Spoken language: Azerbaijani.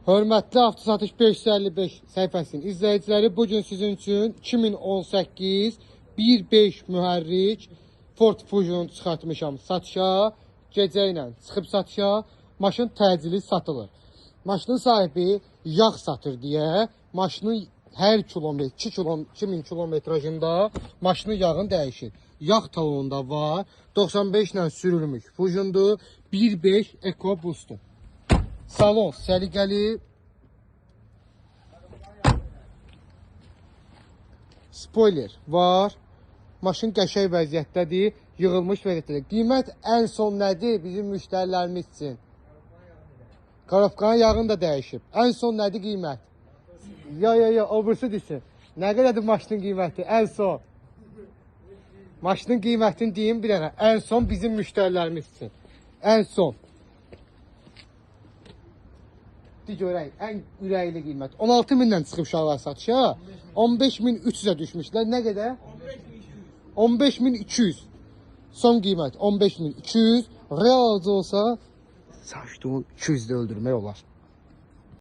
Hörmətli Avtosatış 555 səhifəsinin izləyiciləri, bugün sizin üçün 2018 1.5 mühərrik Ford Fusion çıxartmışam satışa. Gecə ilə çıxıb satışa, maşın təcili satılır. Maşının sahibi yağ satır deyə maşının hər kilometr 2000 kilometrajında maşının yağını dəyişir. Yağ talonunda var. 95 ilə sürülmüş Fusion'dur. 1.5 EcoBoost'dur. Salon səliqəli. Spoiler var. Maşın qəşəng vəziyyətdədir, yığılmış vəziyyətdədir. Qiymət ən son nədir bizim müştərilərimiz üçün? Korobkanın yağını da dəyişib. Ən son nədir qiymət? Ya ya ya, o birisi desin. Nə qədərdir maşının qiyməti ən son? Maşının qiymətini deyim bir dənə. Ən son bizim müştərilərimiz üçün. Ən son. De görək, ən ürəkli qiymət. 16 mindən çıxıb uşaqlar satışa. 15.300-ə düşmüşlər. Nə qədər? 15.200. Son qiymət 15.200. Real alıcı olsa saçduğun 200 də öldürmək olar.